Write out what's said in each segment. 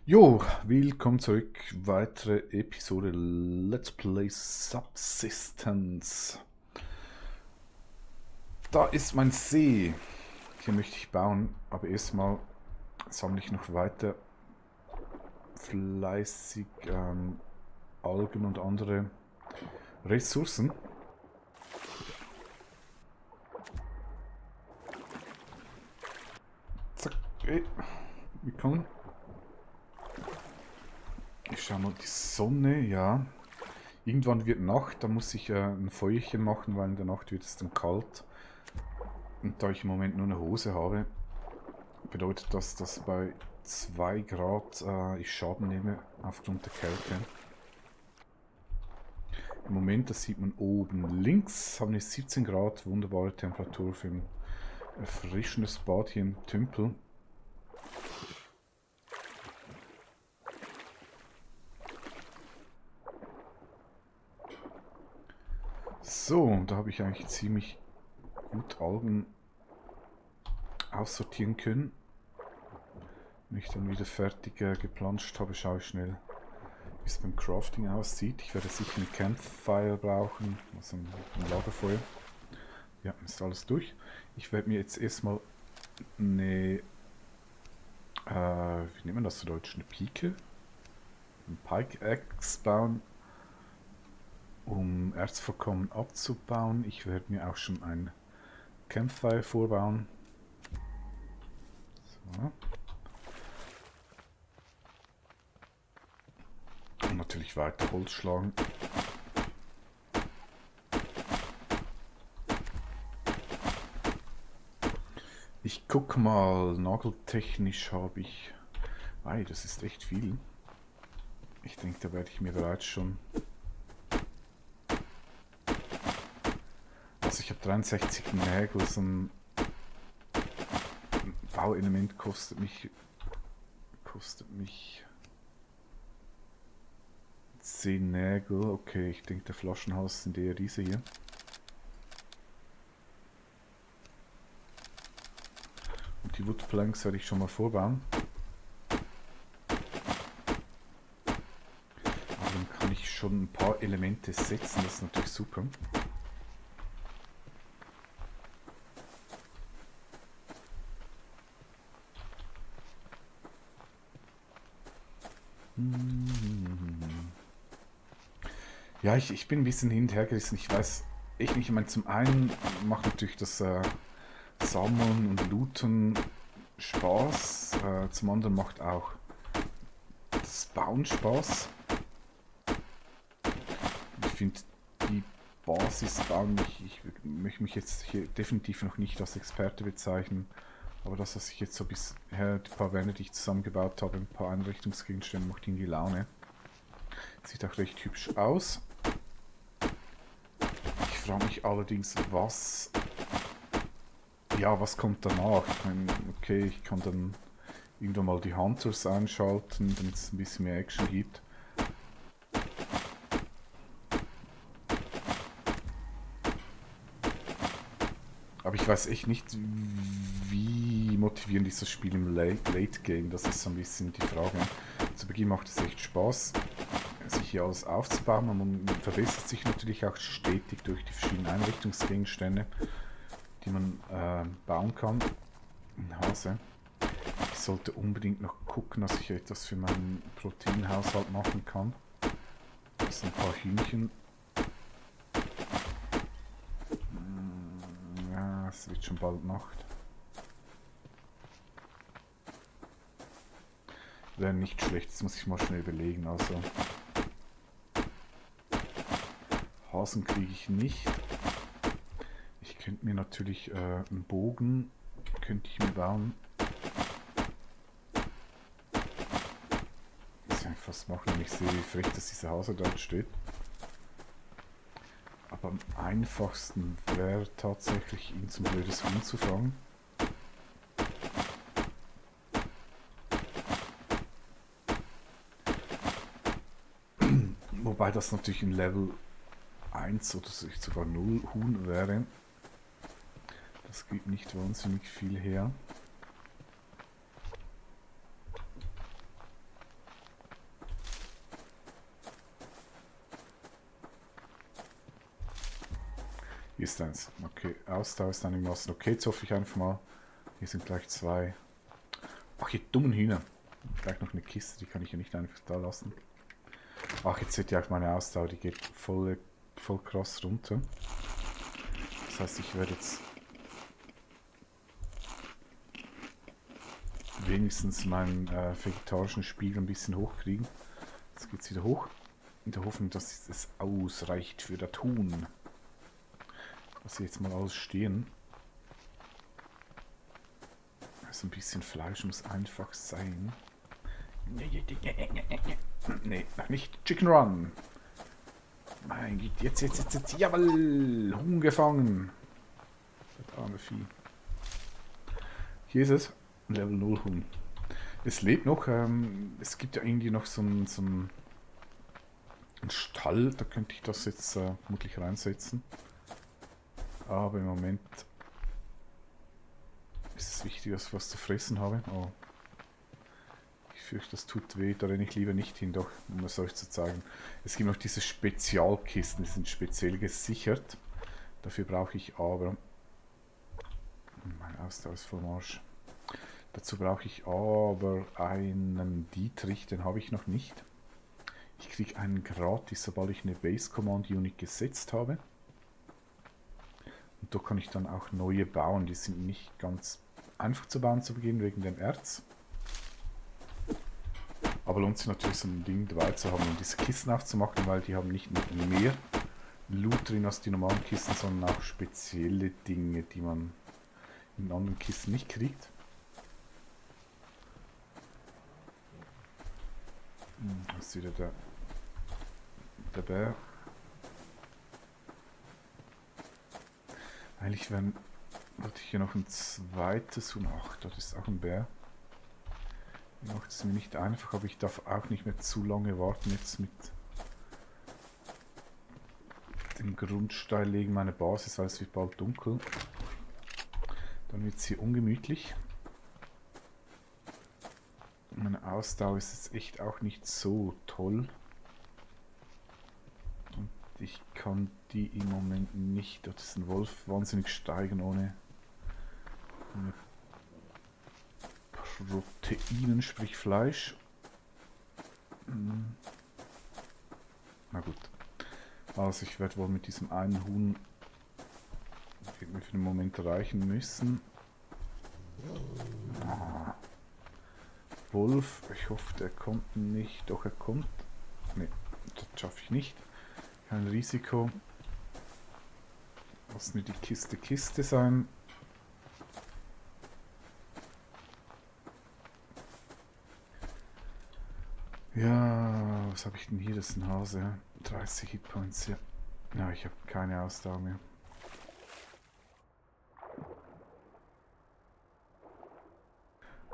Jo, willkommen zurück. Weitere Episode Let's Play Subsistence. Da ist mein See. Hier möchte ich bauen, aber erstmal sammle ich noch weiter fleißig Algen und andere Ressourcen. Zack, wir kommen. Ich schau mal, die Sonne, ja. Irgendwann wird Nacht, da muss ich ein Feuerchen machen, weil in der Nacht wird es dann kalt. Und da ich im Moment nur eine Hose habe, bedeutet das, dass bei 2 Grad ich Schaden nehme aufgrund der Kälte. Im Moment, das sieht man oben links, haben wir 17 Grad, wunderbare Temperatur für ein erfrischendes Bad hier im Tümpel. So, da habe ich eigentlich ziemlich gut Algen aussortieren können. Wenn ich dann wieder fertig geplanscht habe, schaue ich schnell, wie es beim Crafting aussieht. Ich werde sicher ein Campfire brauchen, also ein Lagerfeuer. Ja, ist alles durch. Ich werde mir jetzt erstmal eine, wie nennt man das zu Deutsch, eine Pike, ein Pike-Axe bauen, um Erzvorkommen abzubauen. Ich werde mir auch schon ein Campfire vorbauen. So. Und natürlich weiter Holz schlagen. Ich guck mal, nageltechnisch habe ich... Ei, das ist echt viel. Ich denke, da werde ich mir bereits schon... Also ich habe 63 Nägel, so ein Bauelement kostet mich 10 Nägel. Okay, ich denke, der Flaschenhals sind eher diese hier. Und die Woodplanks werde ich schon mal vorbauen. Aber dann kann ich schon ein paar Elemente setzen, das ist natürlich super. Ja, ich bin ein bisschen hin und her gerissen. Ich weiß echt nicht. Ich meine, zum einen macht natürlich das Sammeln und Looten Spaß. Zum anderen macht auch das Bauen Spaß. Ich finde die Basis bauen, ich möchte mich jetzt hier definitiv noch nicht als Experte bezeichnen. Aber das, was ich jetzt so bisher, die paar Wände, die ich zusammengebaut habe, ein paar Einrichtungsgegenstände, macht irgendwie Laune. Sieht auch recht hübsch aus. Ich frage mich allerdings, was kommt danach? Ich meine, okay, ich kann dann irgendwann mal die Hunters einschalten, damit es ein bisschen mehr Action gibt. Aber ich weiß echt nicht, wie motivierend ist das Spiel im Late Game. Das ist so ein bisschen die Frage. Zu Beginn macht es echt Spaß, sich hier alles aufzubauen. Man verbessert sich natürlich auch stetig durch die verschiedenen Einrichtungsgegenstände, die man bauen kann. Ein Hase. Ich sollte unbedingt noch gucken, dass ich etwas für meinen Proteinhaushalt machen kann. Das sind ein paar Hühnchen. Ja, es wird schon bald Nacht. Wäre nicht schlecht, das muss ich mal schnell überlegen. Also Hasen kriege ich nicht. Ich könnte mir natürlich einen Bogen könnte ich mir bauen. Das kann ich fast machen, wenn ich sehe, wie frech dass dieser Hase dort steht. Aber am einfachsten wäre tatsächlich, ihn zum blödes Huhn zu fangen. Wobei das natürlich in Level 1 oder sogar 0 Huhn wäre. Das gibt nicht wahnsinnig viel her. Hier ist eins. Okay, Ausdauer ist einigermaßen okay. Jetzt hoffe ich einfach mal. Hier sind gleich zwei. Ach, ihr dummen Hühner. Gleich noch eine Kiste, die kann ich ja nicht einfach da lassen. Ach, jetzt seht ihr auch meine Ausdauer, die geht voll krass runter. Das heißt, ich werde jetzt wenigstens meinen vegetarischen Spiegel ein bisschen hochkriegen. Jetzt geht es wieder hoch. In der Hoffnung, dass es ausreicht für das Huhn. Lass ich jetzt mal alles stehen. Also ein bisschen Fleisch muss einfach sein. Nee, noch nicht. Chicken Run. Mein Gott, jetzt. Jawohl, Huhn gefangen. Das arme Vieh. Hier ist es. Level 0 Huhn. Es lebt noch. Es gibt ja irgendwie noch so einen Stall. Da könnte ich das jetzt vermutlich reinsetzen. Aber im Moment ist es wichtig, dass ich was zu fressen habe. Oh. Ich fürchte, das tut weh. Da renne ich lieber nicht hin, doch, um es euch zu zeigen. Es gibt noch diese Spezialkisten, die sind speziell gesichert. Dafür brauche ich aber... Mein Ausdauer ist voll Marsch. Dazu brauche ich aber einen Dietrich, den habe ich noch nicht. Ich kriege einen gratis, sobald ich eine Base Command Unit gesetzt habe. Und da kann ich dann auch neue bauen. Die sind nicht ganz einfach zu bauen zu Beginn, wegen dem Erz. Aber lohnt sich natürlich, so ein Ding dabei zu haben, um diese Kisten aufzumachen, weil die haben nicht mehr Loot drin als die normalen Kisten, sondern auch spezielle Dinge, die man in anderen Kisten nicht kriegt. Das ist wieder der Bär. Eigentlich wollte ich hier noch ein zweites Huhn. Ach, das ist auch ein Bär. Macht es mir nicht einfach, aber ich darf auch nicht mehr zu lange warten jetzt mit dem Grundstein legen meiner Basis, weil es wird bald dunkel. Dann wird es hier ungemütlich. Meine Ausdauer ist jetzt echt auch nicht so toll. Und ich kann die im Moment nicht durch diesen Wolf wahnsinnig steigen ohne Proteinen, sprich Fleisch. Na gut. Also ich werde wohl mit diesem einen Huhn wird mir für den Moment reichen müssen. Wolf, ich hoffe, der kommt nicht. Doch, er kommt. Ne, das schaffe ich nicht. Kein Risiko. Lass mir die Kiste sein. Ja, was habe ich denn hier? Das ist ein Hase. 30 Hitpoints, ja. Ja, ich habe keine Ausdauer mehr.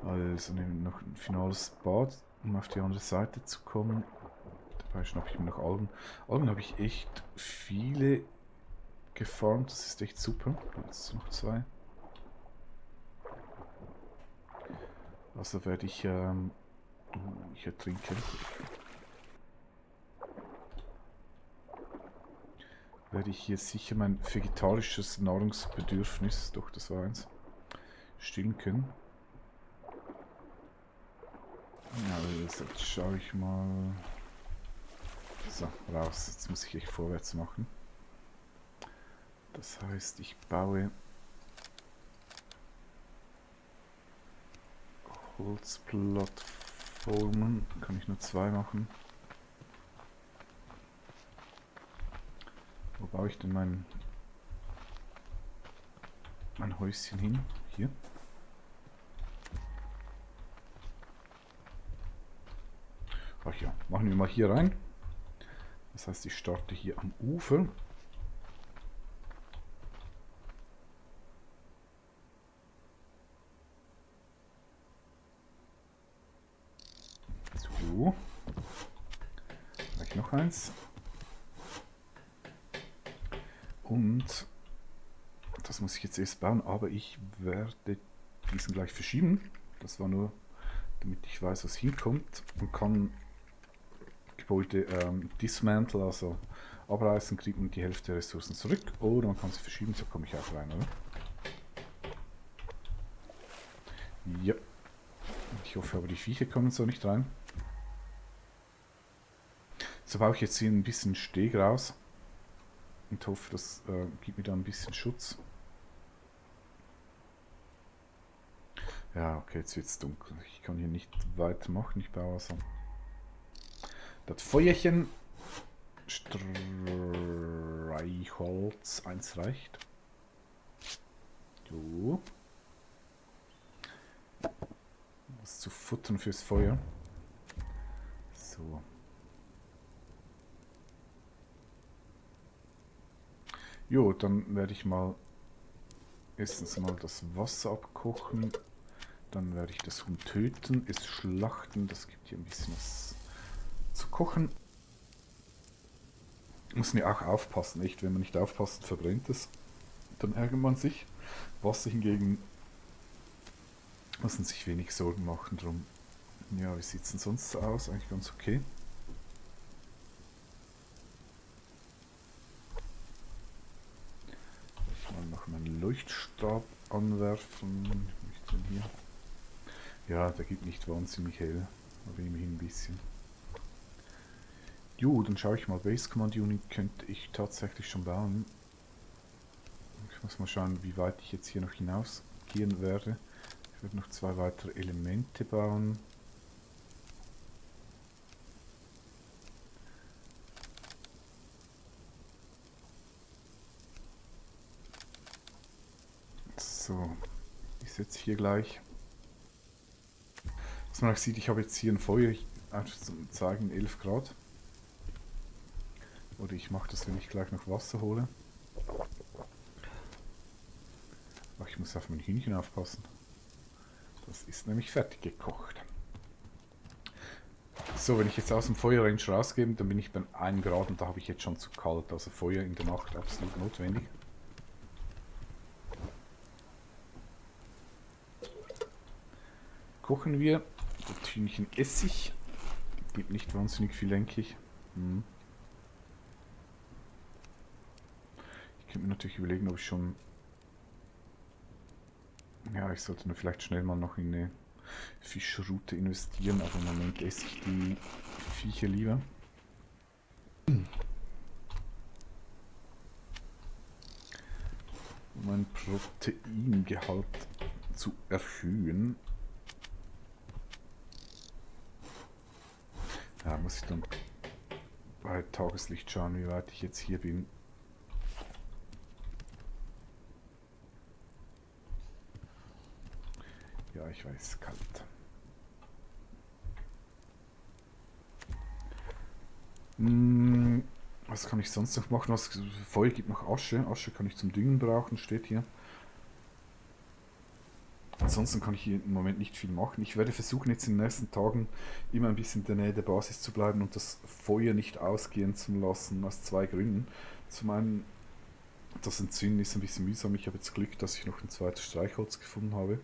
Also nehmen wir noch ein finales Bad, um auf die andere Seite zu kommen. Dabei schnappe ich mir noch Algen. Algen habe ich echt viele gefarmt, das ist echt super. Jetzt noch zwei. Also werde ich ertrinke. Werde ich hier sicher mein vegetarisches Nahrungsbedürfnis, doch das war eins, stillen können. Ja, jetzt schaue ich mal. So, raus. Jetzt muss ich echt vorwärts machen. Das heißt, ich baue Holzplattformen. Kann ich nur zwei machen. Wo baue ich denn mein Häuschen hin? Hier. Ach ja, machen wir mal hier rein. Das heißt, ich starte hier am Ufer. So. Gleich noch eins. Und das muss ich jetzt erst bauen, aber ich werde diesen gleich verschieben. Das war nur, damit ich weiß, was hinkommt und kann Gebäude dismantle, also abreißen, kriegt man die Hälfte der Ressourcen zurück. Oder man kann sie verschieben, so komme ich auch rein, oder? Ja. Ich hoffe aber, die Viecher kommen so nicht rein. So baue ich jetzt hier ein bisschen Steg raus. Und hoffe, das gibt mir da ein bisschen Schutz. Ja, okay, jetzt wird es dunkel. Ich kann hier nicht weitermachen. Ich baue also das Feuerchen. Streichholz 1 reicht. So. Was zu futtern fürs Feuer. So. Jo, dann werde ich mal erstens mal das Wasser abkochen. Dann werde ich das Huhn töten, es schlachten. Das gibt hier ein bisschen was zu kochen. Muss man ja auch aufpassen, echt? Wenn man nicht aufpasst, verbrennt es. Dann ärgert man sich. Wasser hingegen muss man sich wenig Sorgen machen drum. Ja, wie sieht es denn sonst aus? Eigentlich ganz okay. Ich mal noch meinen Leuchtstab anwerfen. Was ist denn hier? Ja, der gibt nicht wahnsinnig hell, aber immerhin ein bisschen. Jo, dann schaue ich mal. Base Command Unit könnte ich tatsächlich schon bauen. Ich muss mal schauen, wie weit ich jetzt hier noch hinausgehen werde. Ich werde noch 2 weitere Elemente bauen. So, ich setze hier gleich. Was man auch sieht, ich habe jetzt hier ein Feuer, einfach zum zeigen, 11 Grad. Oder ich mache das, wenn ich gleich noch Wasser hole. Ach, ich muss auf mein Hühnchen aufpassen. Das ist nämlich fertig gekocht. So, wenn ich jetzt aus dem Feuerrange rausgehe, dann bin ich bei 1 Grad und da habe ich jetzt schon zu kalt. Also Feuer in der Nacht absolut notwendig. Kochen wir. Das Hühnchen Essig. Gibt nicht wahnsinnig viel, denke ich. Ich könnte mir natürlich überlegen, ob ich schon... Ja, ich sollte nur vielleicht schnell mal noch in eine Fischroute investieren, aber im Moment esse ich die Viecher lieber. Um mein Proteingehalt zu erhöhen. Ja, muss ich dann bei Tageslicht schauen, wie weit ich jetzt hier bin. Ja, ich weiß, kalt. Was kann ich sonst noch machen? Feuer gibt noch Asche. Asche kann ich zum Düngen brauchen, steht hier. Ansonsten kann ich hier im Moment nicht viel machen. Ich werde versuchen, jetzt in den nächsten Tagen immer ein bisschen in der Nähe der Basis zu bleiben und das Feuer nicht ausgehen zu lassen, aus 2 Gründen. Zum einen, das Entzünden ist ein bisschen mühsam. Ich habe jetzt Glück, dass ich noch ein zweites Streichholz gefunden habe.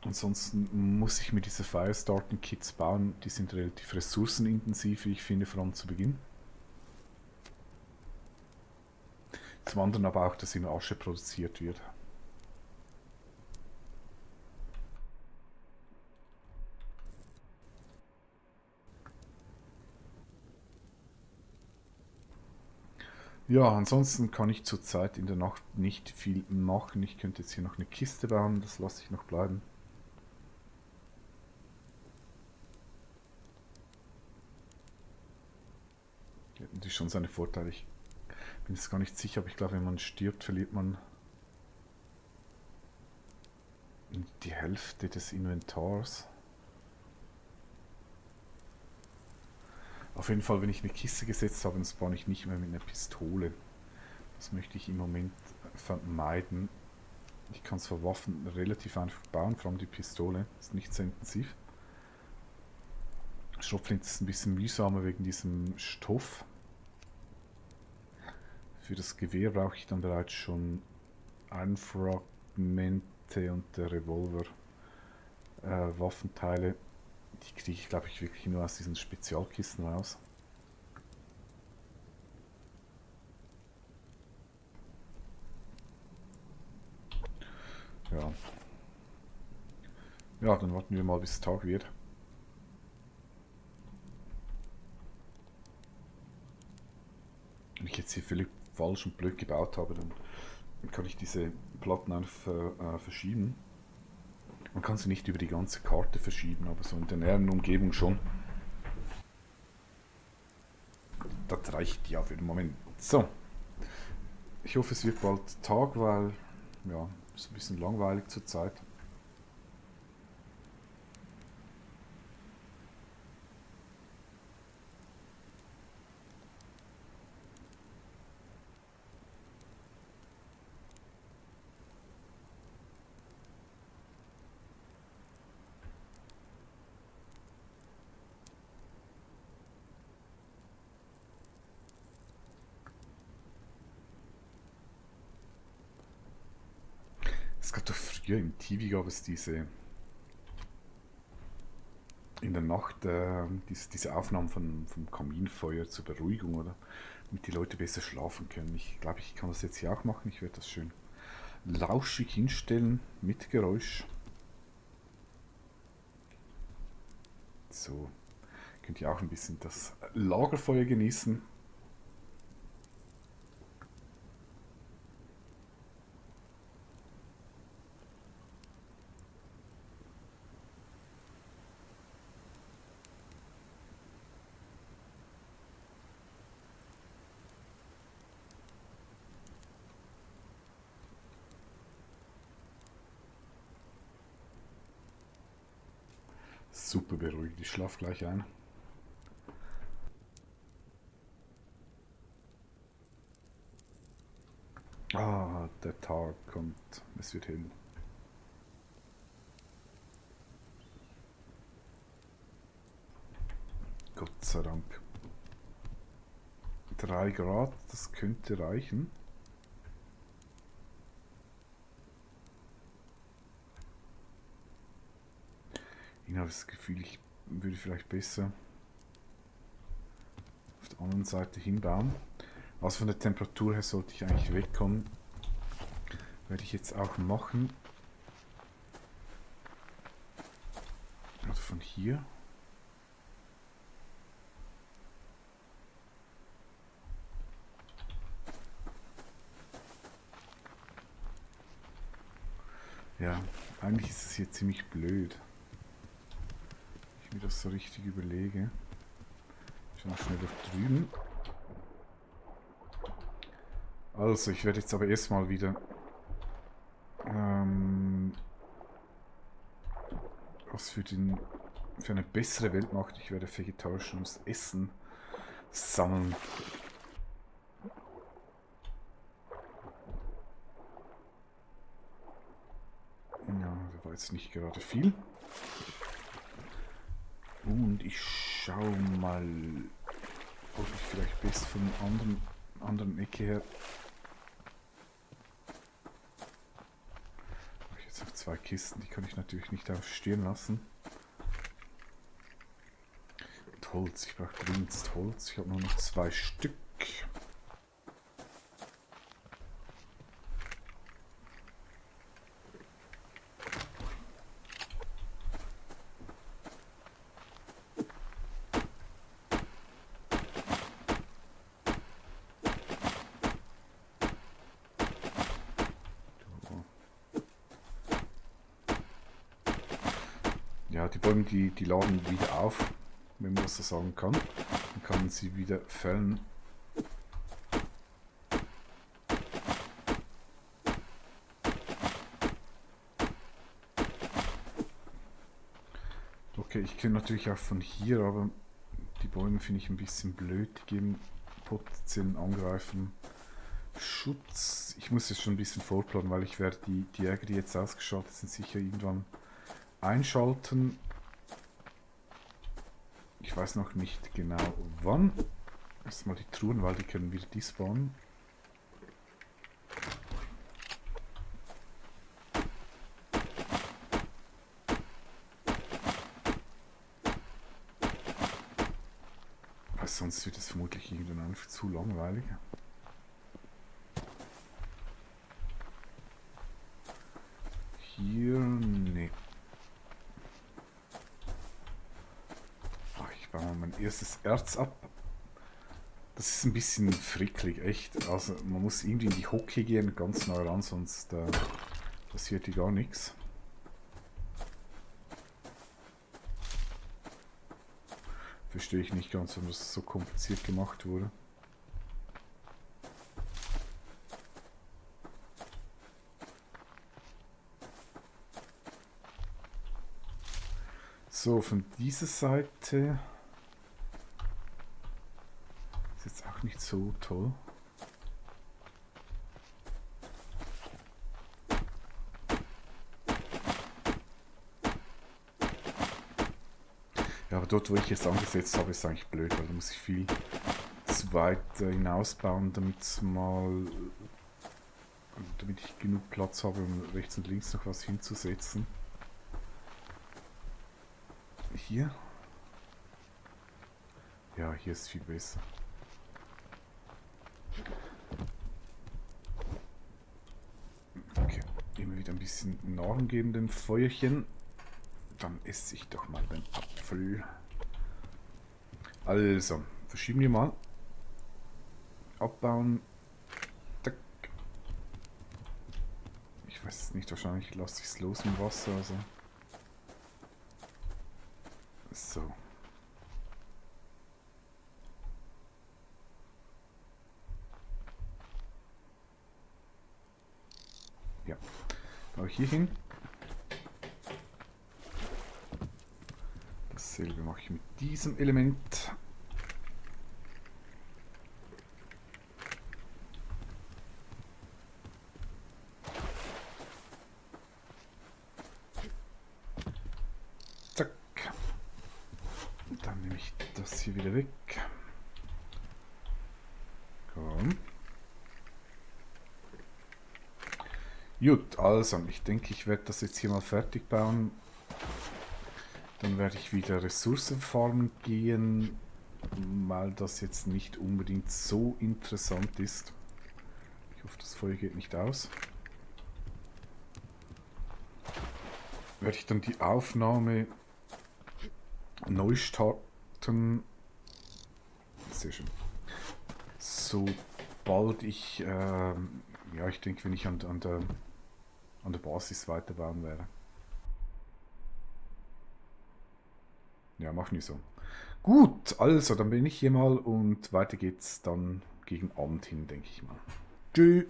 Ansonsten muss ich mir diese Firestarting-Kits bauen. Die sind relativ ressourcenintensiv, wie ich finde, vor allem zu Beginn. Zum anderen aber auch, dass immer Asche produziert wird. Ja, ansonsten kann ich zurzeit in der Nacht nicht viel machen. Ich könnte jetzt hier noch eine Kiste bauen, das lasse ich noch bleiben. Die hat natürlich schon seine Vorteile. Ich bin jetzt gar nicht sicher, aber ich glaube, wenn man stirbt, verliert man die Hälfte des Inventars. Auf jeden Fall, wenn ich eine Kiste gesetzt habe, dann spawn ich nicht mehr mit einer Pistole. Das möchte ich im Moment vermeiden. Ich kann zwar Waffen relativ einfach bauen, vor allem die Pistole, ist nicht sehr intensiv. Schrotflinte ist ein bisschen mühsamer wegen diesem Stoff. Für das Gewehr brauche ich dann bereits schon Ironfragmente und der Revolver Waffenteile. Die kriege ich, glaube ich, wirklich nur aus diesen Spezialkisten raus. Ja. Ja, dann warten wir mal, bis Tag wird. Wenn ich jetzt hier völlig falsch und blöd gebaut habe, dann kann ich diese Platten einfach verschieben. Man kann sie nicht über die ganze Karte verschieben, aber so in der näheren Umgebung schon. Das reicht ja für den Moment. So, ich hoffe, es wird bald Tag, weil ja, ist ein bisschen langweilig zurzeit. Es gab doch früher im TV gab es diese in der Nacht diese Aufnahmen vom Kaminfeuer zur Beruhigung, oder? Damit die Leute besser schlafen können. Ich glaube, ich kann das jetzt hier auch machen. Ich werde das schön lauschig hinstellen mit Geräusch. So, könnt ihr auch ein bisschen das Lagerfeuer genießen. Super beruhigt, ich schlafe gleich ein. Ah, der Tag kommt, es wird hell. Gott sei Dank. 3 Grad, das könnte reichen. Ich habe das Gefühl, ich würde vielleicht besser auf der anderen Seite hinbauen. Also von der Temperatur her sollte ich eigentlich wegkommen. Werde ich jetzt auch machen. Oder von hier. Ja, eigentlich ist es hier ziemlich blöd. Wenn ich mir das so richtig überlege. Ich schau mal schnell da drüben. Also, ich werde jetzt aber erstmal wieder was für eine bessere Welt machen. Ich werde vegetarisches Essen sammeln. Ja, da war jetzt nicht gerade viel. Und ich schaue mal, ob ich vielleicht bis von anderen Ecke her. Habe ich jetzt noch 2 Kisten, die kann ich natürlich nicht aufstehen lassen. Und Holz, ich brauche dringend Holz. Ich habe nur noch 2 Stück. Ja, die Bäume, die laden wieder auf, wenn man das so sagen kann. Dann kann man sie wieder fällen. Okay, ich kann natürlich auch von hier, aber die Bäume finde ich ein bisschen blöd. Die geben potenziellen Angreifern Schutz. Ich muss jetzt schon ein bisschen vorplanen, weil ich werde die Jäger, die jetzt ausgeschaltet sind, sicher irgendwann einschalten. Ich weiß noch nicht genau wann. Erstmal die Truhen, weil die können wieder despawnen. sonst wird es vermutlich irgendwann einfach zu langweilig. Hier, nee. Ach, ich baue mal mein erstes Erz ab. Das ist ein bisschen fricklig, echt. Also man muss irgendwie in die Hocke gehen, ganz nah ran, sonst passiert hier gar nichts. Verstehe ich nicht ganz, warum das so kompliziert gemacht wurde. So, von dieser Seite ist jetzt auch nicht so toll. Ja, aber dort, wo ich es angesetzt habe, ist eigentlich blöd, weil da muss ich viel zu weit hinausbauen, damit ich genug Platz habe, um rechts und links noch was hinzusetzen. Hier? Ja, hier ist viel besser. Okay, immer wieder ein bisschen Nahrung geben, dem Feuerchen. Dann esse ich doch mal den Apfel. Also, verschieben wir mal. Abbauen. Tack. Ich weiß es nicht, wahrscheinlich lasse ich es los im Wasser. Also. So. Ja. Auch hier hin. Dasselbe mache ich mit diesem Element. Zack. Und dann nehme ich das hier wieder weg. Komm. Gut, also ich denke, ich werde das jetzt hier mal fertig bauen. Dann werde ich wieder Ressourcen farmen gehen, weil das jetzt nicht unbedingt so interessant ist. Ich hoffe, das Feuer geht nicht aus. Werde ich dann die Aufnahme neu starten. Sehr schön. Sobald ich, ja, ich denke, wenn ich an der Basis weiterbauen werde. Ja, machen wir so. Gut, also dann bin ich hier mal und weiter geht's dann gegen Abend hin, denke ich mal. Tschüss.